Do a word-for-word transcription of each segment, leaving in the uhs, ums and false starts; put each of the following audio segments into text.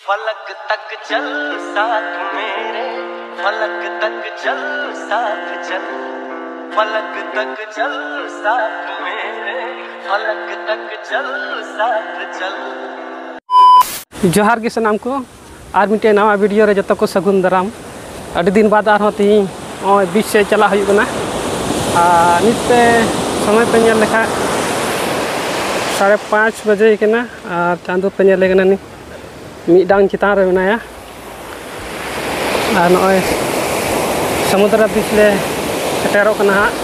फलक तक चल साथ मेरे, फलक तक चल साथ चल, फलक तक चल साथ मेरे, फलक तक चल साथ चल। ᱡᱚᱦᱟᱨ ᱜᱮ ᱥᱟᱱᱟᱢ ᱠᱚ, ᱟᱨ ᱢᱤᱫᱴᱮᱱ ᱱᱟᱣᱟ ᱵᱷᱤᱰᱤᱭᱳ ᱨᱮ ᱡᱚᱛᱚ ᱠᱚ ᱥᱟᱹᱜᱩᱱ ᱫᱟᱨᱟᱢ᱾ ᱟᱹᱰᱤ ᱫᱤᱱ ᱵᱟᱫᱽ ᱟᱨᱦᱚᱸ ᱛᱮᱦᱮᱧ ᱱᱚᱜᱼᱚᱭ ᱵᱤᱪ ᱥᱮᱫ ᱪᱟᱞᱟᱜ ᱦᱩᱭᱩᱜ ᱠᱟᱱᱟ᱾ ᱟᱨ ᱱᱤᱛ ᱯᱮ ᱥᱚᱢᱚᱭ ᱯᱮ ᱧᱮᱞ ᱞᱮᱠᱷᱟᱱ ᱥᱟᱲᱮ ᱯᱟᱸᱪ ᱵᱟᱡᱮ ᱠᱟᱱᱟ, ᱟᱨ ᱪᱟᱸᱫᱚ ᱯᱮ ᱧᱮᱞᱮ ᱠᱟᱱᱟ ᱱᱤᱛ ᱢᱤᱫ ᱰᱟᱝ ᱪᱮᱛᱟᱱ ᱨᱮ ᱢᱮᱱᱟᱭᱟ᱾ ᱟᱨ ᱱᱚᱜᱼᱚᱭ ᱥᱟᱢᱩᱫᱨᱟ ᱵᱤᱪ ᱞᱮ ᱥᱮᱴᱮᱨᱚᱜ ᱠᱟᱱᱟ ᱦᱟᱸᱜ᱾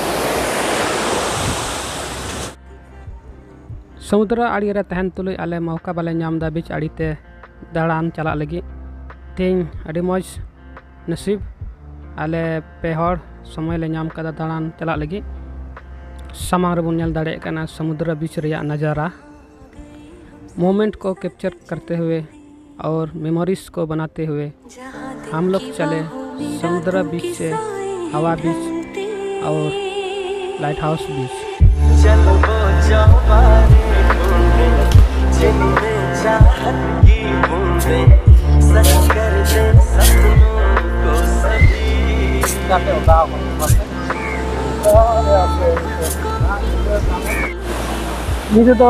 ᱥᱟᱢᱩᱫᱨᱟ ᱟᱲᱮ ᱨᱮ ᱛᱟᱦᱮᱱ ᱛᱩᱞᱩᱡ ᱟᱞᱮ ᱢᱚᱣᱠᱟ ᱵᱟᱞᱮ ᱧᱟᱢ ᱮᱫᱟ ᱵᱤᱪ ᱟᱲᱮ ᱛᱮ ᱫᱟᱬᱟᱱ ᱪᱟᱞᱟᱜ ᱞᱟᱹᱜᱤᱫ᱾ ᱛᱮᱦᱮᱧ ᱟᱹᱰᱤ ᱢᱚᱡᱽ ᱱᱟᱥᱤᱵ, ᱟᱞᱮ ᱯᱮ ᱦᱚᱲ ᱥᱚᱢᱚᱭ ᱞᱮ ᱧᱟᱢ ᱠᱟᱫᱟ ᱫᱟᱬᱟᱱ ᱪᱟᱞᱟᱜ ᱞᱟᱹᱜᱤᱫ᱾ ᱥᱟᱢᱟᱝ ᱨᱮᱵᱚᱱ ᱧᱮᱞ ᱫᱟᱲᱮᱭᱟᱜ ᱠᱟᱱᱟ ᱥᱟᱢᱩᱫᱨᱟ ᱵᱤᱪ ᱨᱮᱭᱟᱜ ᱱᱟᱡᱟᱨᱟ᱾ मोमेंट को कैप्चर करते हुए और मेमोरीज को बनाते हुए हम लोग चले समुद्र बीच से हवा बीच और लाइट हाउस बीच। चल वो चौबारे ढूंढे, जिनमें चाहत की बूंदें सच कर दे सपनों को सभी। ᱱᱤᱛᱚᱜ ᱫᱚ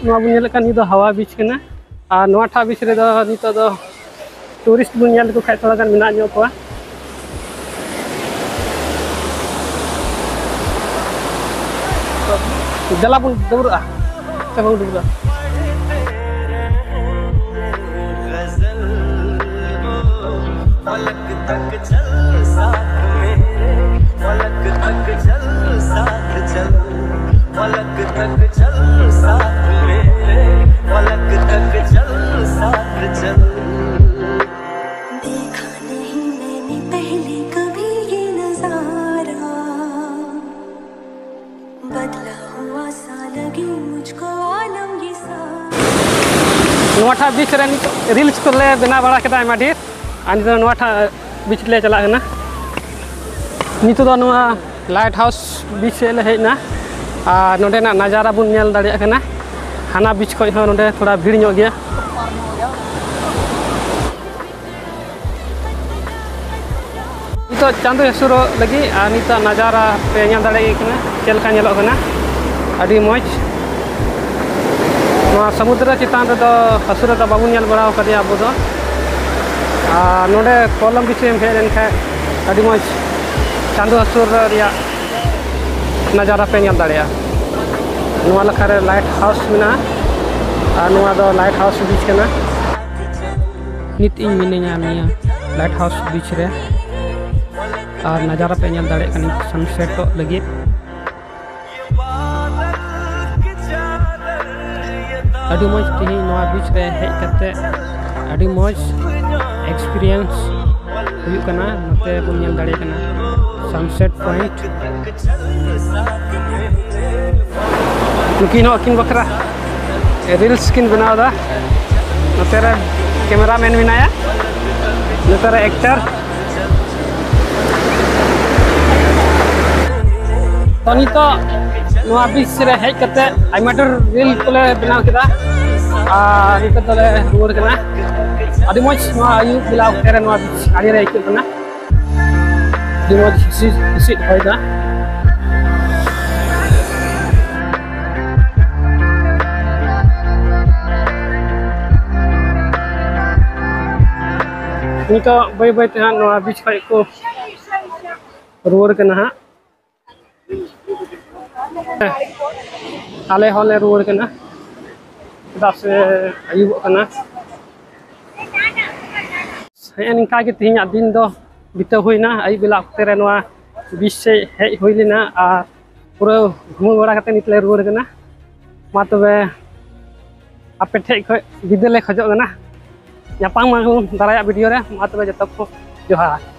ᱱᱚᱣᱟ ᱵᱚᱱ ᱧᱮᱞᱮᱫ ᱠᱟᱱ, ᱱᱤᱭᱟᱹ ᱫᱚ ᱦᱟᱣᱟ ᱵᱤᱪ ᱠᱟᱱᱟ᱾ ᱟᱨ ᱱᱚᱣᱟ ᱴᱷᱟᱶ ᱵᱤᱪ ᱨᱮᱫᱚ ᱱᱤᱛᱚᱜ ᱫᱚ ᱴᱩᱨᱤᱥᱴ ᱵᱚᱱ ᱧᱮᱞ ᱞᱮᱠᱚ ᱠᱷᱟᱡ ᱛᱷᱚᱲᱟ ᱜᱟᱱ ᱢᱮᱱᱟᱜ ᱧᱚᱜ ᱠᱚᱣᱟ᱾ ᱫᱮᱞᱟ ᱵᱚᱱ ᱰᱟᱹᱵᱽᱨᱟᱹᱜᱼᱟ᱾ ᱥᱮ ᱵᱟᱵᱚᱱ ᱰᱟᱹᱵᱽᱨᱟᱹᱜᱼᱟ? पलक तक चल साथ मेरे, पलक तक चल साथ चल, पलक तक चल साथ मेरे, पलक तक चल साथ चल। देखा नहीं मैंने पहले कभी ये नजारा, बदला हुआ सा लगे मुझको आलम ये सारा। ᱱᱚᱣᱟ ᱴᱷᱟᱶ ᱵᱤᱪ ᱨᱮ ᱱᱤᱛᱚᱜ ᱨᱤᱞᱥ ᱠᱚᱞᱮ ᱵᱮᱱᱟᱣ ᱵᱟᱲᱟ ᱠᱮᱫᱟ ᱟᱭᱢᱟ ᱰᱷᱮᱨ᱾ ᱟᱨ ᱱᱤᱛᱚᱜ ᱱᱚᱣᱟ ᱴᱷᱟᱶ ᱵᱤᱪ ᱞᱮ ᱪᱟᱞᱟᱜ ᱠᱟᱱᱟ᱾ ᱱᱤᱛᱚᱜ ᱫᱚ ᱱᱚᱣᱟ ᱞᱟᱭᱤᱴ ᱦᱟᱣᱩᱥ ᱵᱤᱪ ᱥᱮᱫ ᱞᱮ ᱦᱮᱡ ᱮᱱᱟ᱾ ᱟᱨ ᱱᱚᱸᱰᱮᱱᱟᱜ ᱱᱟᱡᱟᱨᱟ ᱵᱚᱱ ᱧᱮᱞ ᱫᱟᱲᱮᱭᱟᱜ ᱠᱟᱱᱟ᱾ ᱦᱟᱱᱟ ᱵᱤᱪ ᱠᱷᱚᱱ ᱦᱚᱸ ᱱᱚᱸᱰᱮ ᱛᱷᱚᱲᱟ ᱵᱷᱤᱲ ᱧᱚᱜ ᱜᱮᱭᱟ᱾ ᱱᱤᱛᱚᱜ ᱪᱟᱸᱫᱚ ᱦᱟᱹᱥᱩᱨᱚᱜ ᱞᱟᱹᱜᱤᱫ, ᱟᱨ ᱱᱤᱛᱚᱜ ᱱᱟᱡᱟᱨᱟ ᱯᱮ ᱧᱮᱞ ᱫᱟᱲᱮᱭᱟᱜ ᱠᱟᱱᱟ ᱪᱮᱫ ᱞᱮᱠᱟ ᱧᱮᱞᱚᱜ ᱠᱟᱱᱟ᱾ ᱟᱹᱰᱤ ᱢᱚᱡᱽ᱾ ᱱᱚᱣᱟ ᱥᱚᱢᱩᱫᱨᱚ ᱪᱮᱛᱟᱱ ᱨᱮᱫᱚ ᱦᱟᱹᱥᱩᱨ ᱫᱚ ᱵᱟᱵᱚᱱ ᱧᱮᱞ ᱵᱟᱲᱟ ᱟᱠᱟᱫᱮᱭᱟ ᱟᱵᱚ ᱫᱚ᱾ ᱟᱨ ᱱᱚᱰᱮ ᱠᱚᱞᱚᱢ ᱵᱤᱪ ᱮᱢ ᱦᱮᱡ ᱞᱮᱱᱠᱷᱟᱱ ᱟᱹᱰᱤ ᱢᱚᱡᱽ ᱪᱟᱸᱫᱚ ᱦᱟᱹᱥᱩᱨ ᱨᱮᱭᱟᱜ ᱱᱟᱡᱟᱨᱟ ᱯᱮ ᱧᱮᱞ ᱫᱟᱲᱮᱭᱟᱜᱼᱟ᱾ ᱱᱚᱣᱟ ᱞᱮᱠᱷᱟ ᱨᱮ ᱞᱟᱭᱤᱴ ᱦᱟᱣᱩᱥ ᱢᱮᱱᱟᱜᱼᱟ, ᱟᱨ ᱱᱚᱣᱟ ᱫᱚ ᱞᱟᱭᱤᱴ ᱦᱟᱣᱩᱥ ᱵᱤᱪ ᱠᱟᱱᱟ᱾ ᱱᱤᱛ ᱤᱧ ᱢᱤᱱᱟᱹᱧᱟ ᱱᱤᱭᱟᱹ ᱞᱟᱭᱤᱴ ᱦᱟᱣᱩᱥ ᱵᱤᱪ ᱨᱮ, ᱟᱨ ᱱᱟᱡᱟᱨᱟ ᱯᱮ ᱧᱮᱞ ᱫᱟᱲᱮᱭᱟᱜ ᱠᱟᱱᱟ ᱥᱟᱱᱥᱮᱴᱚᱜ ᱞᱟᱹᱜᱤᱫ᱾ ᱟᱹᱰᱤ ᱢᱚᱡᱽ ᱛᱮᱦᱮᱧ ᱱᱚᱣᱟ ᱵᱤᱪ ᱨᱮ ᱦᱮᱡ ᱠᱟᱛᱮ ᱟᱹᱰᱤ ᱢᱚᱡᱽ ᱮᱠᱥᱯᱤᱨᱤᱭᱮᱱᱥ ᱦᱩᱭᱩᱜ ᱠᱟᱱᱟ᱾ ᱱᱚᱛᱮ ᱵᱚᱱ ᱧᱮᱞ ᱫᱟᱲᱮᱭᱟᱜ ᱠᱟᱱᱟ ᱥᱟᱱᱥᱮᱴ ᱯᱚᱭᱮᱱᱴ᱾ ᱱᱩᱠᱤᱱ ᱦᱚᱸ ᱟᱹᱠᱤᱱ ᱵᱟᱠᱷᱨᱟ ᱨᱤᱞᱥ ᱠᱤᱱ ᱵᱮᱱᱟᱣ ᱮᱫᱟ᱾ ᱱᱚᱛᱮ ᱨᱮ ᱠᱮᱢᱮᱨᱟᱢᱮᱱ ᱢᱮᱱᱟᱭᱟ, ᱱᱚᱛᱮ ᱨᱮ ᱮᱠᱴᱟᱨ᱾ ᱛᱚ, ᱱᱤᱛᱚᱜ ᱱᱚᱣᱟ ᱵᱤᱪ ᱨᱮ ᱦᱮᱡ ᱠᱟᱛᱮ ᱟᱭᱢᱟ ᱰᱷᱮᱨ ᱨᱤᱞ ᱠᱚᱞᱮ ᱵᱮᱱᱟᱣ ᱠᱮᱫᱟ, ᱟᱨ ᱱᱤᱛᱚᱜ ᱫᱚᱞᱮ ᱨᱩᱣᱟᱹᱲ ᱠᱟᱱᱟ᱾ ᱟᱹᱰᱤ ᱢᱚᱡᱽ ᱱᱚᱣᱟ ᱟᱹᱭᱩᱵ ᱵᱮᱞᱟ ᱚᱠᱛᱮ ᱨᱮ ᱱᱚᱣᱟ ᱵᱤᱪ ᱟᱲᱮ ᱨᱮ ᱟᱹᱭᱠᱟᱹᱜ ᱠᱟᱱᱟ᱾ ᱟᱹᱰᱤ ᱢᱚᱡᱽ ᱦᱤᱥᱤᱫ ᱦᱤᱥᱤᱫ ᱦᱚᱭ ᱫᱟ᱾ ᱱᱤᱛᱚᱜ ᱵᱟᱹᱭ ᱵᱟᱹᱭ ᱛᱮ ᱦᱟᱸᱜ ᱱᱚᱣᱟ ᱵᱤᱪ ᱠᱷᱚᱡ ᱠᱚ ᱨᱩᱣᱟᱹᱲ ᱠᱟᱱᱟ ᱦᱟᱸᱜ᱾ ᱟᱞᱮ ᱦᱚᱸᱞᱮ ᱨᱩᱣᱟᱹᱲ ᱠᱟᱱᱟ, ᱪᱮᱫᱟᱜ ᱥᱮ ᱟᱹᱭᱩᱵᱚᱜ ᱠᱟᱱᱟ᱾ ᱦᱮᱸ, ᱱᱤᱝᱠᱟ ᱜᱮ ᱛᱮᱦᱮᱧᱟᱜ ᱫᱤᱱ ᱫᱚ ᱵᱤᱛᱟᱹᱣ ᱦᱩᱭᱱᱟ᱾ ᱟᱹᱭᱩᱵ ᱵᱮᱞᱟ ᱚᱠᱛᱮ ᱨᱮ ᱱᱚᱣᱟ ᱵᱤᱪ ᱥᱮᱫ ᱦᱮᱡ ᱦᱩᱭ ᱞᱮᱱᱟ, ᱟᱨ ᱯᱩᱨᱟᱹ ᱜᱷᱩᱢᱟᱹ ᱵᱟᱲᱟ ᱠᱟᱛᱮ ᱱᱤᱛ ᱞᱮ ᱨᱩᱣᱟᱹᱲ ᱠᱟᱱᱟ᱾ ᱢᱟ ᱛᱚᱵᱮ, ᱟᱯᱮ ᱴᱷᱮᱡ ᱠᱷᱚᱡ ᱵᱤᱫᱟᱹᱭ ᱞᱮ ᱠᱷᱚᱡᱚᱜ ᱠᱟᱱᱟ᱾ ᱧᱟᱯᱟᱢ ᱢᱟ ᱵᱚᱱ ᱫᱟᱨᱟᱭᱟᱜ ᱵᱷᱤᱰᱤᱭᱳ ᱨᱮ᱾ ᱢᱟ ᱛᱚᱵᱮ, ᱡᱚᱛᱚ ᱠᱚ ᱡᱚᱦᱟᱨ᱾